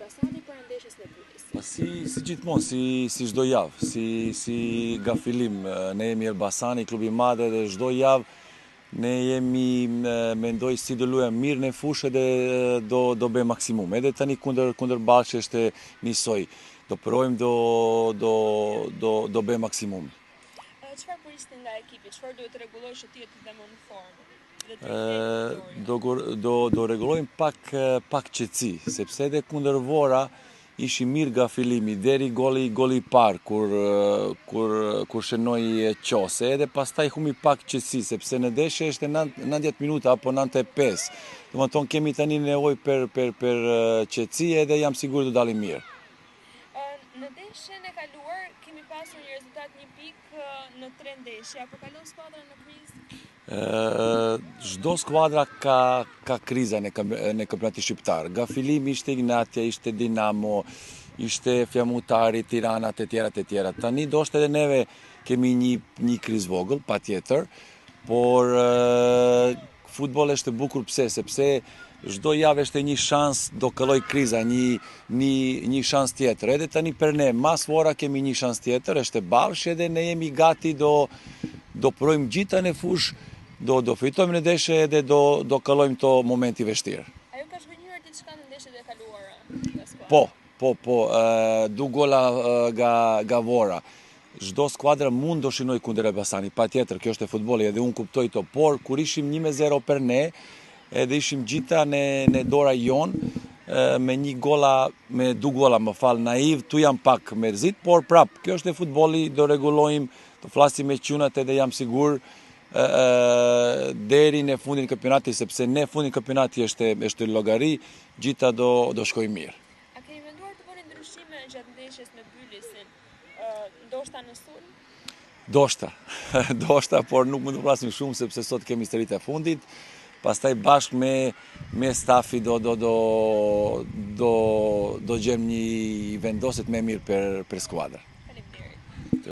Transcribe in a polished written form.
Elbasani para ndeshjes me Bylisin? Po si si gjithmonë, si si çdo javë, si si nga fillim, ne jemi Elbasani, klubi i madh edhe çdo javë ne jemi mendoj si do luajmë mirë në fushë edhe do do bëjmë maksimum. Edhe tani kundër kundër Ballshi është njësoj. Do provojmë do do do do bëjmë maksimum. Çfarë prisni nga ekipi? Çfarë duhet të rregullojë që të jetë dhe më në formë? Dhe të rikthehet në Do do do rregullojmë pak pak qetësi, sepse edhe kundër Vora ishim mirë nga fillimi deri goli goli i parë kur kur kur shënoi Qose, edhe pastaj humbi pak qetësi sepse në ndeshje është 90 minuta apo 95. Domethënë kemi tani nevojë për për për qetësi edhe jam sigur do dalim mirë. Në ndeshjen e kaluar kemi pasur një rezultat një pikë në tre ndeshje, apo kalon skuadra në krizë? Çdo skuadra ka ka kriza në në kampionatin shqiptar. Nga fillimi ishte Egnatia, ishte Dinamo, ishte Flamurtari, Tirana, të tjera të tjera. Tani ndoshta edhe neve kemi një një krizë vogël, patjetër, por Futboll është e bukur pse? Sepse çdo javë është një shans do kaloj kriza, një një një shans tjetër. Edhe tani për ne, mas Vora kemi një shans tjetër, është Ballsh edhe ne jemi gati do do provojmë gjitha në fushë, do do fitojmë në ndeshje edhe do do kalojmë to momenti vështirë. A ju ka zhgënjyer diçka në ndeshjet e kaluara nga skuadra? Po, po, po, du gola nga nga Vora. Çdo skuadra mund do shënoj kundër Elbasanit, patjetër, kjo është e futbolli edhe unë kuptoj to, por kur ishim 1-0 për ne, edhe ishim gjitha në në dora jonë, me një gola, me du gola, më fal, naiv, tu jam pak mërzit, por prap, kjo është e futbolli, do rregullojmë, do flasim me çunat edhe jam sigur deri në fundin kampionatit, sepse në fundin kampionati është është llogari, gjitha do do shkojë mirë. A keni menduar të bëni ndryshime gjatë ndeshjes me Bylisin? Ndoshta në sulm? Ndoshta, ndoshta, por nuk mund të flasim shumë sepse sot kemi stërvitja e fundit. Pastaj bashkë me me stafi do do do do do gjejmë një vendoset më mirë për për skuadrën.